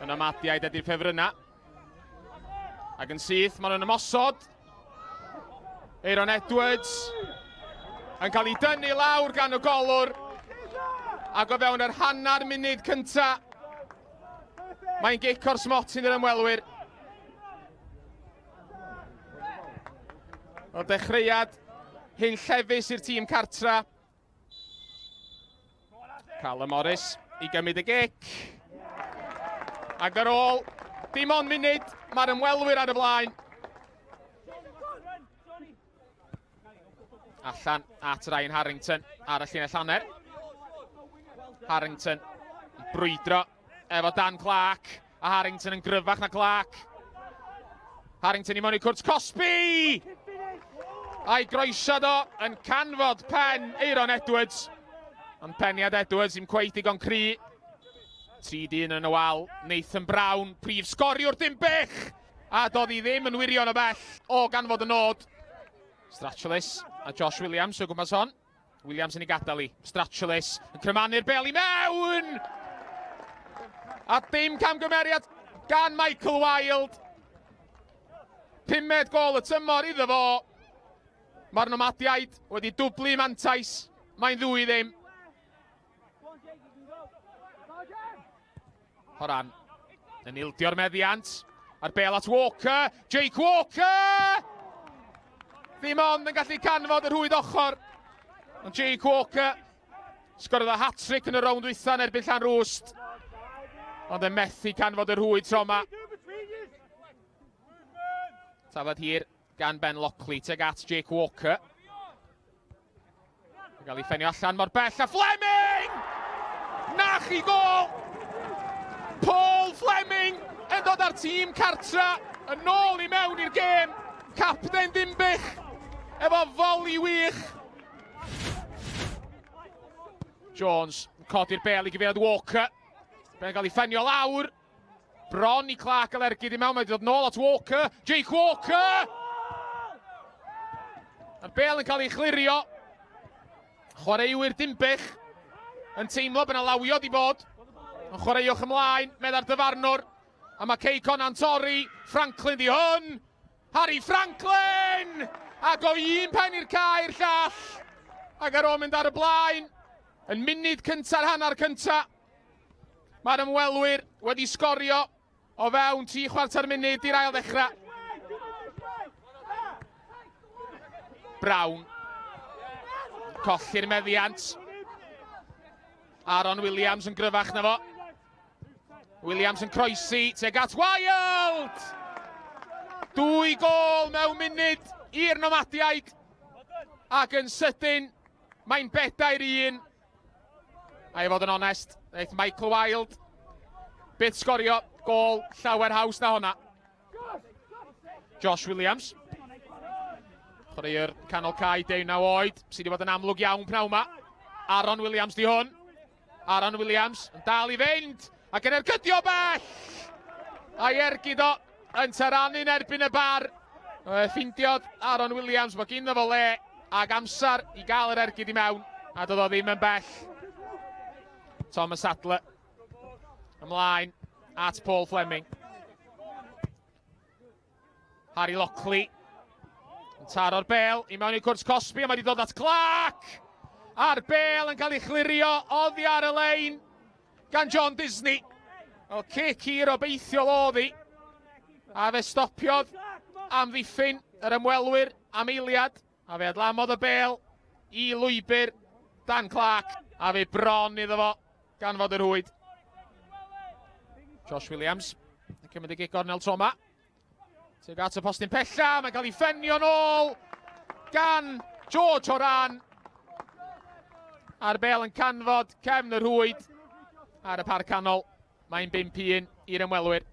Y nomadiaid ydy'r ffefrynnau. Ac yn syth, maen nhw'n ymosod. Aaron Edwards yn cael ei dynnu lawr gan y golwr. Ac o fewn yr hanner munud cynta, mae'n gic o'r smotyn i'r ymwelwyr. O dechreuad hyn llefus i'r tîm cartra. Callum Morris i gymryd y gic. Ac ar ôl dim ond munud, mae'r ymwelwyr ar y blaen. Allan at Ryan Harrington ar y llinell hanner. Harrington brwydro efo Dan Clark. A Harrington yn gryfach na Clark. Harrington i mewn i cwrt Cosby! A'i groesiad o yn canfod pen Eiron Edwards. Ond peniad Edwards ddim cweit digon cry. 3-1 yn y wal. Nathan Brown, prif sgoriwr Dinbych! A doedd hi ddim yn wirion o bell o ganfod y nod. Stratchelis a Josh Williams o gwmpas hon. Williams yn ei gadael i. Stratchelis yn crymanu'r bel i mewn! A dim camgymeriad gan Michael Wilde. Pumed gol y tymor iddo fo. Mae'r nomadiaid wedi dwblu mantais. Mae'n ddwy ddim. Horan yn ildio'r meddiant. A'r bel at Walker. Jake Walker! Ddim ond yn gallu canfod y rhwyd ochr. Ond Jake Walker sgoriodd y hat-trick yn y rownd dwytha yn erbyn Llanrwst. Ond yn methu canfod y rhwyd tro yma. Tafod hir gan Ben Lockley tuag at Jake Walker. Yn cael ei ffenio allan mor bell a Fleming! Na chi gol! Paul Fleming yn dod â'r tîm cartra yn ôl i mewn i'r gêm. Capten Dinbych efo foli wych. Jones yn codi'r bel i gyfeiriad Walker. Be'n cael ei ffenio lawr. Bron i Clark gael ergyd i mewn, mae wedi dod nôl at Walker. Jake Walker! Mae'r bel yn cael ei chlirio. Chwaraewyr Dinbych yn teimlo bod yna lawio di bod. Yn chwaraewch ymlaen, meddai'r dyfarnwr. A mae Cei Conan torri. Franklin di hwn. Harry Franklin! Ac o un pen i'r cae i'r llall. Ac ar ôl mynd ar y blaen, yn munud cynta'r hanner cyntaf, Mae'r ymwelwyr wedi sgorio o fewn 3/4 munud i'r ail ddechrau. Brown. Colli'r meddiant. Aaron Williams yn gryfach na fo. Williams yn croesi tuag at Wild! Dwy gol mewn munud i'r nomadiaid. Ac yn sydyn, mae'n bedair i un. A i fod yn onest, wnaeth Michael Wilde byth sgorio gol llawer haws na honna. Josh Williams. Chwaraewr canol cae 19 oed, sydd wedi bod yn amlwg iawn pnawn yma. Aaron Williams di hwn. Aaron Williams yn dal i fynd ac yn ergydio bell! A'i ergyd o yn taranu'n erbyn y bar. Ffeindiodd Aaron Williams bod gynno fo le ag amser i gael yr ergyd i mewn, a doedd o ddim yn bell. Thomas Sadler ymlaen at Paul Fleming. Harry Lockley yn taro'r bel i mewn i cwrt Cosby, a mae wedi dod at Clark! A'r bel yn cael ei chlirio oddi ar y lein gan John Disney. O cic hir obeithiol oedd hi. A fe stopiodd amddiffyn yr ymwelwyr am eiliad. A fe adlamodd y bel i lwybr Dan Clark. A fe bron iddo fo gan fod y rhwyd. Josh Williams yn cymryd y gic gornel tro yma. Tuag at y postyn pella, mae'n cael ei ffenio'n ôl gan George Horan. A'r bel yn canfod cefn y rhwyd ar y parc canol. Mae'n 5-1 i'r ymwelwyr.